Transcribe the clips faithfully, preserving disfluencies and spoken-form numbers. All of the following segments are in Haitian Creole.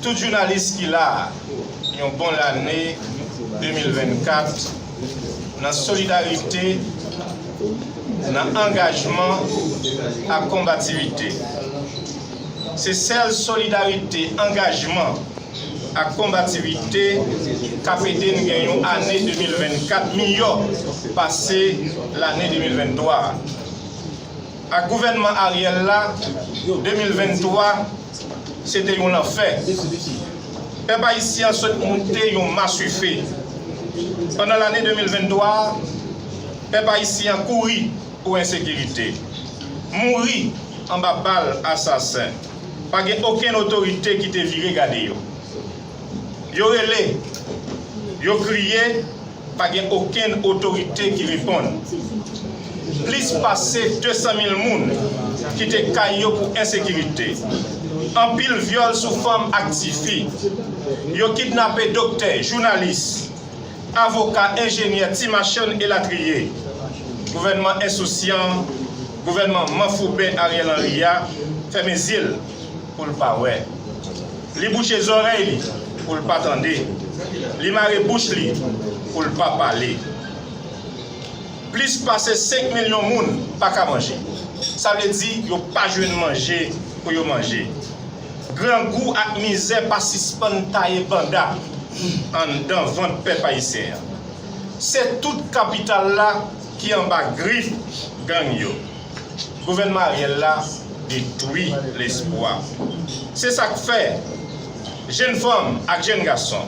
Tout jounalis ki la a, yon bon lane de mil vennkat nan solidarite, nan angajman ak konbativite. Se sèl solidarite, angajman ak konbativite k ap ede n gen yon ane de mil vennkat miyò pase lane de mil venntwa a. Ak gouvènman Ariel la, de mil venntwa se te yon lanfè. Pèp ayisyen an sot moute yon maswife. Pandan lane de mil venntwa a, pèp ayisyen an kouri pou ensekirite, mouri anba bal asasen. Pa gen okenn otorite ki te vire gade yo. Yo rele, yo kriye, pa gen okenn otorite ki reponn. Plis pase de san mil moun kite kay yo pou ensekirite. Anpil vyòl sou fanm ak tifi. Yo kidnape doktè, jounalis, avoka, enjenyè, ti machann elatriye. Gouvènman ensousyan, gouvènman manfouben Ariel Henry a fèmen zye l pou l pa wè. Li bouche zòrèy li pou l pa tande. Li mare bouch li pou l pa pale. Plis pase senk milyon moun pa ka manje. Sa vle di yo pa jwenn manje pou yo manje. Grangou ak mizè pa sispann taye banda anndan vant pèp ayisyen an. Se tout kapital la ki anba grif gang yo. Gouvènman Ariel la detwi lespwa. Se sa k fè jenn fanm ak jenn gason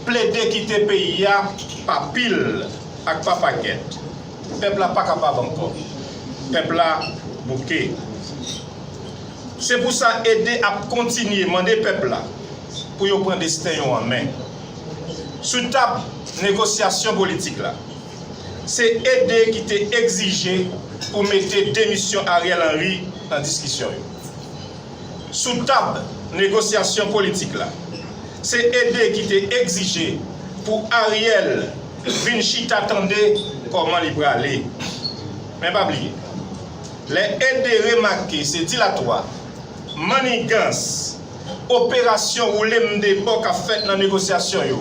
plede kite peyi a pa pil ak pa pakèt. Pèp la pa kapab ankò. Pèp la bouke. Se pou sa ede ap kontinye mande pèp la pou yo pran desten yo an men. Sou tab negosyasyon politik la, se ede ki te egzije pou mete demisyon Ariel Henry nan diskisyon yo. Sou tab negosyasyon politik la, se ede ki te egzije pou Ariel vin chita tande kòman li prale. Men pa bliye, lè ede remake se dilatwa, mannigans, operasyon woule m de bò k ap fèt nan negosyasyon yo,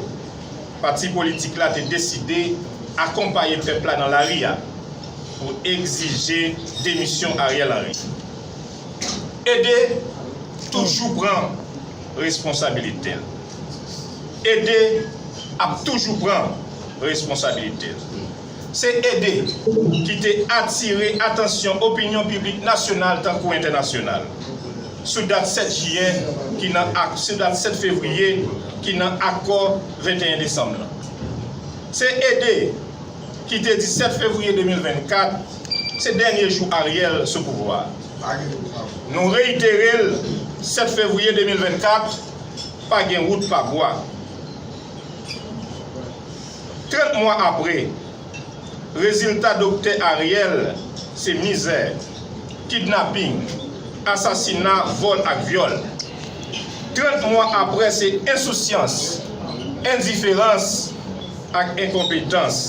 pati politik la te deside akonpaye pèp la nan lari a pou egzije demisyon Ariel Henry. Ede toujou pran responsabilite l. Ede ap toujou pran responsabilite l. Se ede ki te atire atansyon opinyon piblik nasyonal tankou entènasyonal sou dat sèt jiyè ki nan ak-, sou dat sèt fevriye ki nan akò venteyen desanm lan. Se ede ki te di sèt fevriye de mil vennkat se dènye jou Ariel sou pouvwa a. Nou reyitere l, sèt fevriye de mil vennkat, pa gen wout pa bwa. Trant mwa apre, rezilta Doktè Ariel se mizè, kidnaping, asasina, vòl ak vyòl. Trant mwa apre se ensousyans, endiferans ak enkonpetans.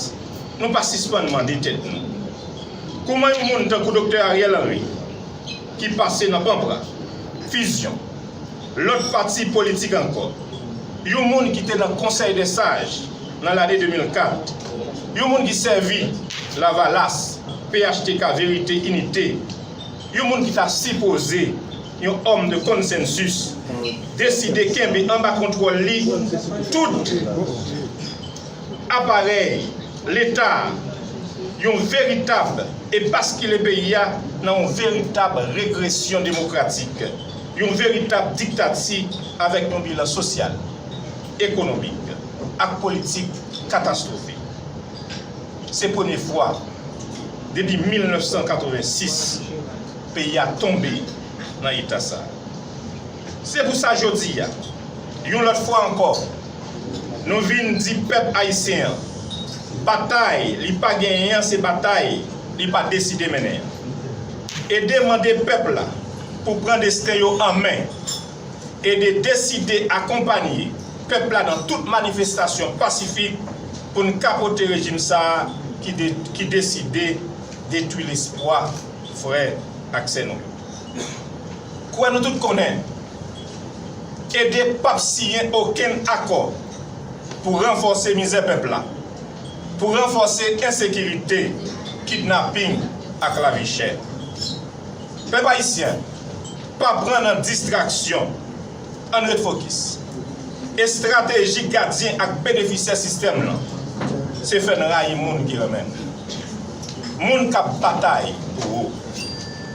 Nou pa sispann mande tèt nou, kouman yon moun tankou Doktè Ariel Henry, ki pase nan Panpra, Fizyon, lòt pati politik ankò, yon moun ki te nan Konsèy dè Saj nan lane de mil kat, yon moun ki sèvi Lavalas, P H T K, Verite, Inite, yon moun ki ta sipoze yon òm de konsènsis, deside kenbe anba kontwòl li tout aparèy Leta a, yon veritab, e baskile peyi a nan yon veritab regresyon demokratik, yon veritab diktati avèk yon bilan sosyal, ekonomik ak politik katastwofik. Se premye fwa depi mil nèf san katrevensis peyi a tonbe nan eta sa a. Se pou sa jodi a, yon lòt fwa ankò, nou vin di pèp ayisyen an, batay li pa genyen an se batay li pa deside mennen an. Ede mande pèp la pou pran desten yo an men. Ede deside akonpanye pèp la nan tout manifestasyon pasifik pou n kapote rejim sa a ki de-, ki deside detwi lespwa frè ak sè nou yo. Kwè nou tout konnen, Ede p ap siyen okenn akò pou ranfòse mizè pèp la, pou ranfòse ensekirite, kidnaping ak lavi chè. Pèp ayisyen, pa pran nan distraksyon. Ann ret fokis. Estrateji gadyen ak benefisyè sistèm lan, se fè n rayi moun ki renmen n, moun k ap batay pou ou.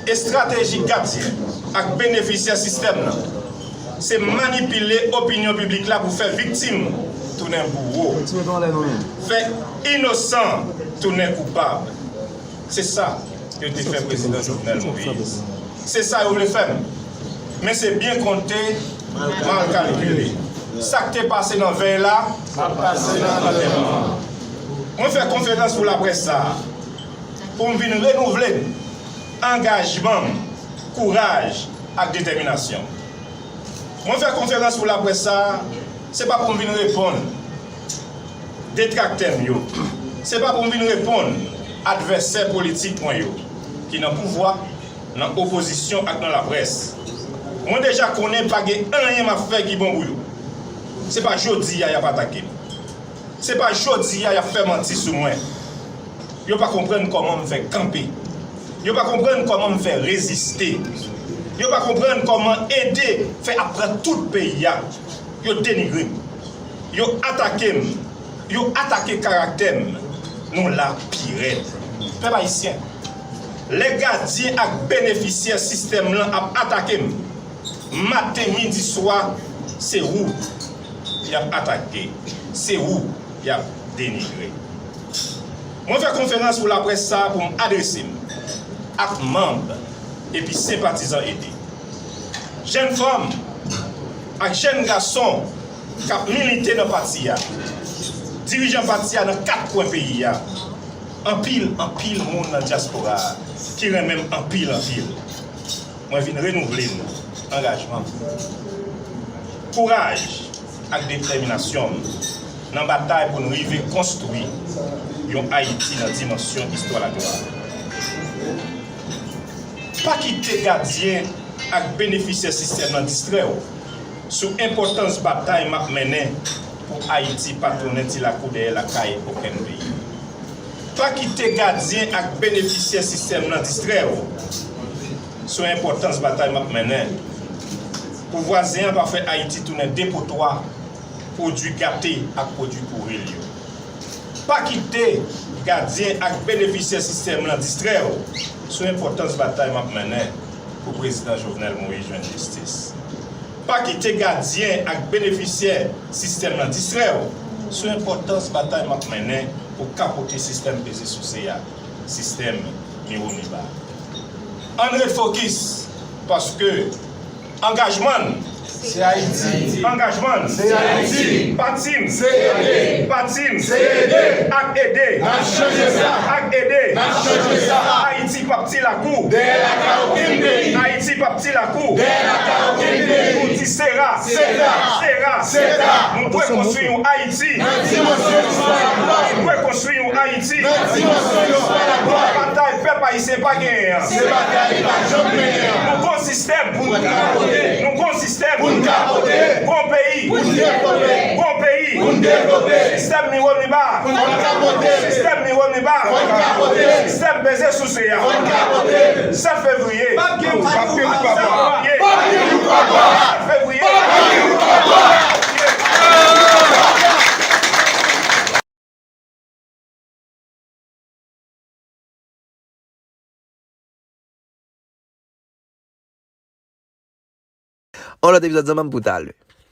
Estrateji gadyen ak benefisyè sistèm lan, se manipile opinyon piblik la pou fè viktim tounen bouwo, fè inosan tounen koupab. Se sa yo te fè prezidan Jovenel Moïse. Se sa yo vle fè m. Men se byen konte, mal kalkile. Sa k te pase nan vèy la, ap pase nan antèman an. Mwen fè konferans pou laprès sa a pou m vin renouvle angajman m, kouraj ak detèminasyon m. Mwen fè konferans pou laprès sa a, se pa pou m vin reponn detraktè m yo. Se pa pou m vin reponn advèsè politik mwen yo, ki nan pouvwa, nan opozisyon ak nan laprès. Mwen deja konnen pa gen anyen m ap fè ki bon pou yo. Se pa jodi a y ap atake m. Se pa jodi a y ap fè manti sou mwen. Yo pa konprann kòman m fè kanpe. Yo pa konprann kòman m fè reziste. Yo pa konprann kòman ede fè ap pran tout peyi a. Yo denigre m. Yo atake m. Yo atake karaktè m. Nou la pi rèd. Pèp ayisyen, lè gadyen ak benefisyè sistèm lan ap atake m, maten, midi, swa, se ou y ap atake, se ou y ap denigre. Mwen fè konferans pou laprès sa a pou m adrese m ak manm epi senpatizan ede, jèn fanm ak jèn gason k ap milite nan pati a, dirijan pati a nan kat kwen peyi a, anpil, anpil moun nan dyaspora a ki renmen m anpil, anpil. Mwen vin renouvle m angajman m, kouraj ak detèminasyon m nan batay pou n rive konstwi yon Ayiti nan dimansyon istwa laglwa. Pa kite gadyen ak benefisyè sistèm nan distrè w sou enpòtans batay m ap mennen pou Ayiti pa tounen ti lakou dèyè lakay okenn peyi. Pa kite gadyen ak benefisyè sistèm nan distrè w sou enpòtans batay m ap mennen pou vwazen an pa fè Ayiti tounen depotwa pwodui gate ak pwodui pouri l yo. Pa kite gadyen ak benefisyè sistèm lan distrè w sou enpòtans batay m ap mennen pou Prezidan Jovenel Moïse jwenn jistis. Pa kite gadyen ak benefisyè sistèm lan distrè w sou enpòtans batay m ap mennen pou kapote sistèm peze souse a, sistèm miwo miba. Ann ret fokis, paske angajman n, se Ayiti. Angajman n, se Ayiti. Pati m, se ede. Pati m, se ede. Ak ede, n ap chanje sa. Ak ede, n ap chanje sa. Ayiti p ap ti lakou dèyè lakay okenn peyi. Ayiti p ap ti lakou dèyè lakay okenn peyi. Nou di sera. Sera. Sera. Sera. Nou dwe konstwi yon Ayiti nan dimansyon istwa laglwa. Nou dwe konstwi yon Ayiti nan dimansyon istwa laglwa. Batay pèp ayisyen pa genyen an, se batay li pa janm mennen an. Nou gon sistèm pou n kapote. Nou gon sistèm pou n kapote. Gon peyi pou n devlope. Gon peyi pou n devlope. Sistèm miwo miba. Fò n kapote. Sistèm miwo miba. Fò n kapote. Sistèm peze souse a. Fò n kapote. Sèt fevriye. P ap gen kout papa. P ap gen kout papa. Sèt fevriye. P ap gen kout papa. On lòt epizòd zanmi m pou talè.